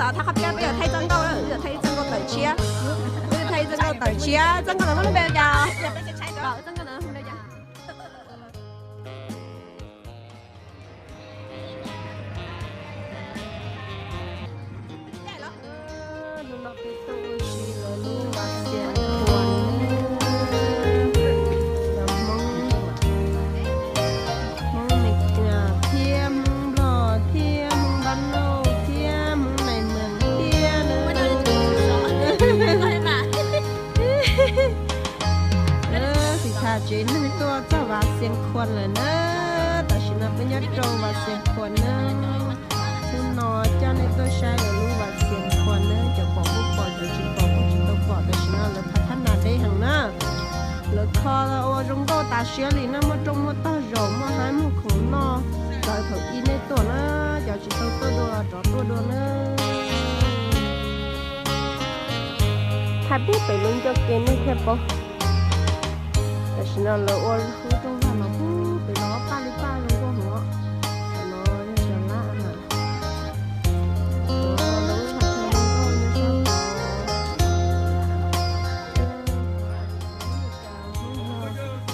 Tom thaj qhov peb, peb yuav thaij txoj nkauj, yuav thaij txoj nkauj tawm tshiab, yuav thaij txoj nkauj tawm tshiab. Txoj nkauj ntawd muaj lub npe cas? Hnub no peb tuaj ua si lawv lub vaj xiam khuam na, cov Hmoob, Hmoob Meskas thiab Hmoob Nplog thiab Hmoob Npab Lauj thiab Hmoob Nais Mees thiab na. Xim tham tsev neeg tuaj txog vaj xiam khuam lawm na. Tam sim no peb nyob rau vaj xiam khuam na. Hnub no coj nej tuaj saib lawv lub vaj xiam khuam na, cov pom kuj pom, cov tsis pom kuj tsis tau pom. Tam sim no lawv phav thab nas deb heev na. Lawv kho ua zoo nkauj tas siab li na, muaj rooj muaj tog zaum, muaj hav muaj khoom noj. Lawv thaum ub nej tuaj na, cov tsis tau tuaj dua los rov tuaj dua na. Thaij pub pem lub ncauj ke nej thiaj paub. Tam sim no lawv ua lub rooj vag los pub pem los paj li paj zoo nkauj heev os. Tam no yog cov lab na.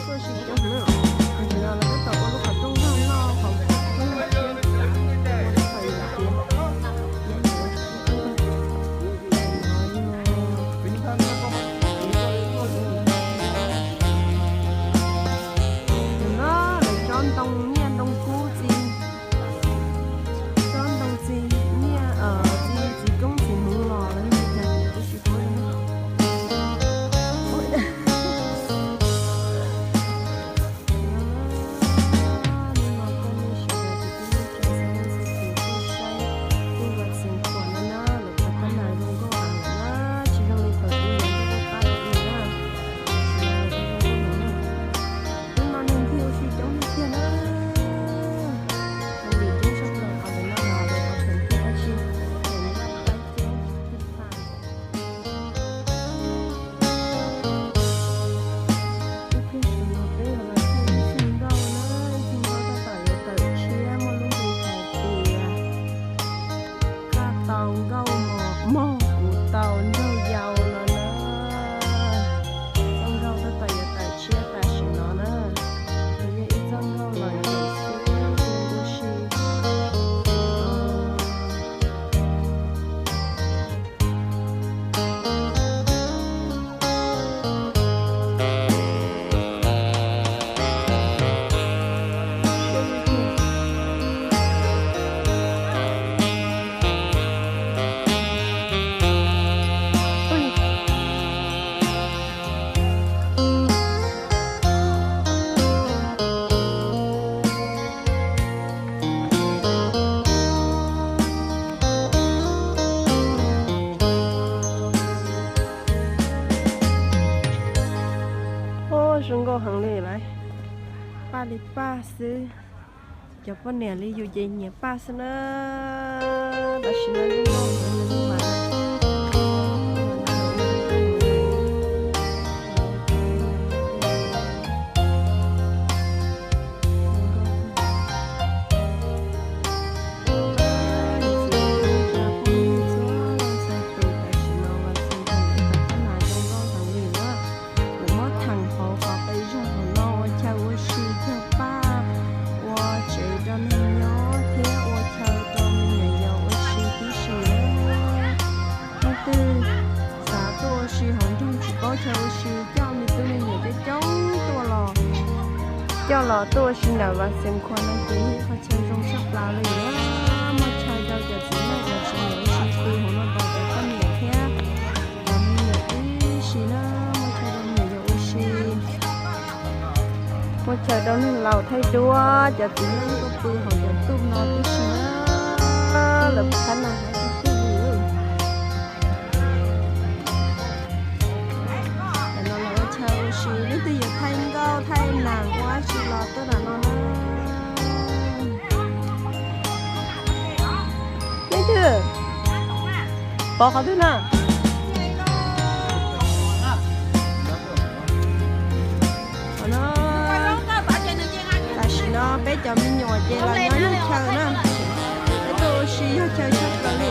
Tuaj si coob heev na. Tam sim no lawv tab tom ua lub qhov rooj vag noj qhov rooj vag thiab. Tam no lawv tsob ntoo nyiaj ntoo kub txiv, tsob ntoo txiv nyiaj txiv koob txiv hmuv los lawv mus cas kuv tsis paub. Hnub no koj nej sawv daws tus tib neeg txhua leej txhua tus tuaj saib lub vaj xiam khuam no na, lawv phav thab nas zoo nkauj heev na, tsis zoo li thaum ub lawv pab lawv ua na. Hnub no neeg thiaj ua si coob tiag tiag na. Ua li coob tshaj plaws qhov ntawm no los lawv phav thab nas dab tsi, lawv phav thab nas. Ib pliag saum no peb yuav los thaij ib txog nkauj na, ib txog nkauj tab tom yuav tawm tshiab, muaj lub npe hais tias koj tau nkauj mog, mog kuv tau nraug yau no na. Txoj nkauj tab tom yuav tawm tshiab tam sim no na. Nws yog ib txoj nkauj los ntawm xwb, ua si. Ua zoo nkauj heev li lawm, paj li paj xwb. Cov poj niam li yus ces nyiam paj xwb na. Tam sim no zoo nkauj heev li mas. Lawv muab theem hauv qhov pes zog hauv no ua chaw ua si cog paj, ua tsev rau neeg nyob thiab ua chaw rau me nyuam yaus ua si tib si na. Leej twg xav tuaj ua si hauv nroog tsis paub chaw ua si, coj me tub me nyuam coob coob tuaj los, coj los tuaj ua si ntawm Vaj Xeem Khuam no ces yog qhov chaw zoo tshaj plaws li na. Muaj chaw rau cov txiv neej cov txiv neej ua si pw hauv no, cov poj niam thiab cov me nyuam tib si na, muaj chaw rau me nyuam yaus ua si, muaj chaw rau neeg laus thaij duab, cov txiv neej tuaj pw hauv cov tuj no tib si na. Lawv phav thab nas heev tiag li. Ntawm no lawv ua chaw ua si, leej twg yuav thaij nkauj thaij nas ua dab tsi los tuaj ntawm no na. Leej twg? Pov qhov twg na? Tam sim no peb cov me nyuam ces los nyob yog chaw na, peb tuaj ua si yog chaw tshaj plaws li.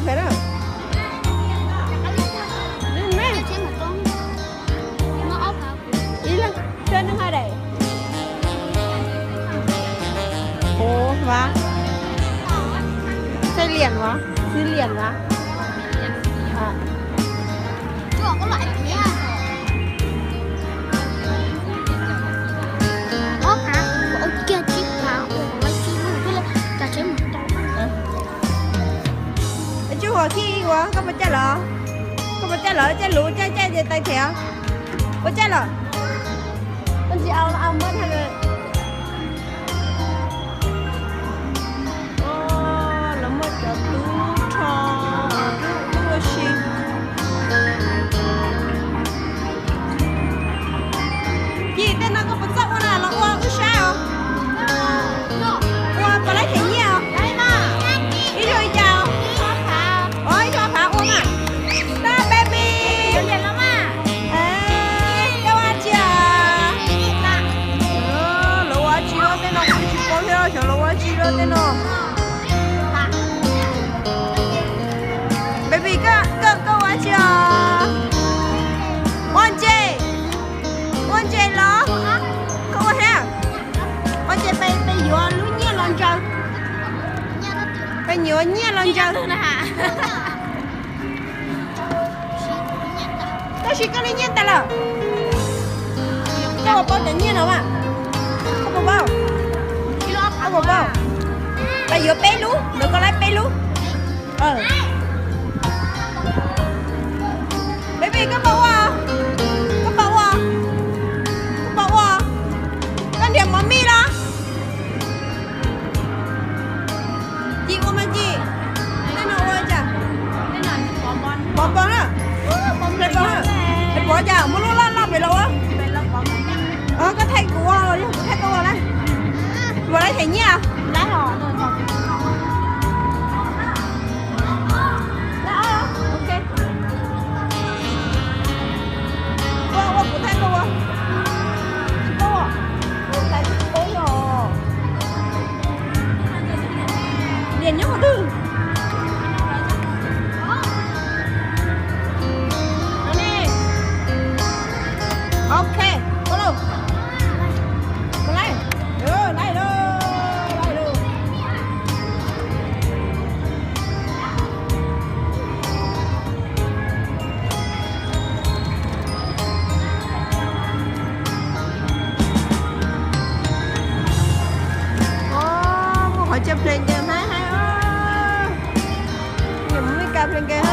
Ib leeg, xwb neeg hai daim. Ua, xwb liam as, xwb liam as. Tsuj Huas Khij Huas, koj puas caij los? Koj puas caij los? Caij lus caij caij ces tais them. Puas caij los? Koj ntsis au, au muab tha. Lawv muaj cov tub rho, tub ua si. Yim, tej no koj puas txawj ua na, los ua wb saib os. Ua puas laib them nyiaj os? Ib zaug li cas os? Ib zaug phav ua na. Tag baby. Koj ua dab tsi? Lawv ua dab tsi tej no kuv tsis paub thiab, xyov lawv ua dab tsi tej no. Baby, koj, koj ua dab tsi os? Ua ntses, ua ntses los? Koj ua thiab? Ua ntses peb, peb yuav lub nyiaj los ntsaws. Peb yuav nyiaj los ntsaws. Tab sis koj li nyiaj tas lawm. Koj puas paub cov nyiaj no mas? Koj puas paub? Koj puas paub? Peb yuav peb lub, ntawd koj laib peb lub. Baby, koj puas ua? Koj puas ua? Koj puas ua? Koj nrhiav mov mij los? Ci ua mas Ci. Tej no ua cas? Pov npo na. Pov cas muaj lub loj loj pem los ua? Koj thaij kuv ua los yog kuv thaij koj ua na? Puas laib them nyiaj? Ua, ua kuv thaij koj ua. Tsis paub, tsis paub os. Niam nyob qhov twg? Ok, ua lauj. Ua lauj, lauj, lauj. Muaj qhov chaw ples ncaws hmab hais os. Nyiam mus Meskas ples ncaws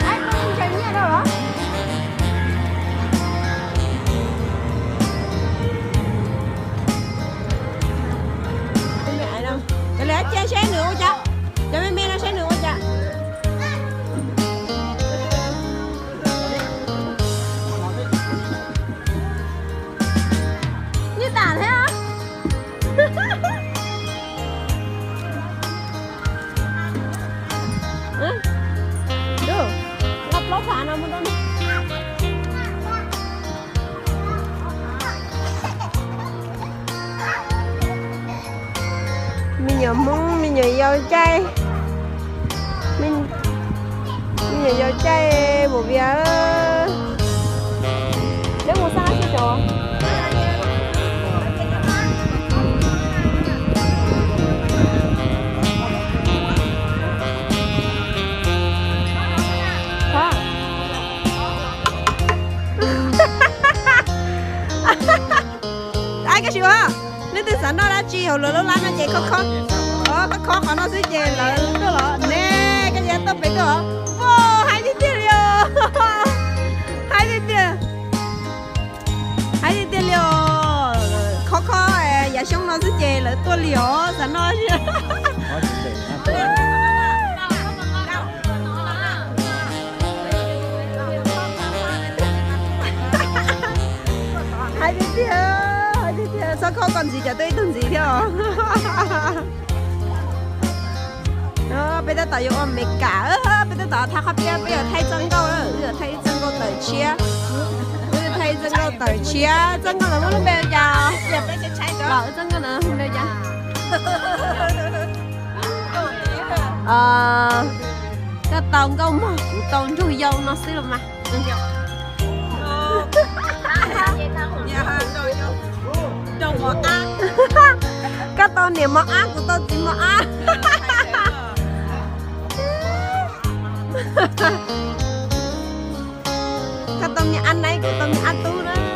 hais. Ncaws nyiaj rau los? Cov me me no saib nws ua cas. Cov me me no saib nws ua cas. Nyiaj tas thiab. Nqa plaub phav no mus rau. Me nyuam Hmoob, me nyuam yaus caij, me nyuam yaus caij Mus Vias. Neb mus xab sib saum. Ai, koj sim ua, leej twg xav noj dab tsi hauv lawv lub lab no ces khob khob, khob khob qhov no xwb ces lawv tuaj los ne. Koj yuav tuaj pem tuaj os. Wow, haib tiag tiag li os. Haib tiag tiag. Haib tiag tiag li os. Khob khob yav xyoob no xwb ces lawv tuaj li os, xav noj. Haib tiag tiag, haib tiag tiag, txhob khob koj ntxiv, cov tuaj ib tug ntxiv thiab os. Peb tab tom yuav ua Meskas, peb tab tom thaij qhov peb, peb yuav thaij txoj nkauj, yuav thaij txoj nkauj tawm tshiab. Wb thaij txoj nkauj tawm tshiab, txoj nkauj no muaj lub npe cas? Los wb txoj nkauj no lub npe cas? Ua, Koj tau nkauj mog, kuv tau ntsuag yau no xwb los mas. Koj tau niam mos ab, kuv tau txiv mos ab. Koj tau me ab naib, kuv tau me ab tub na.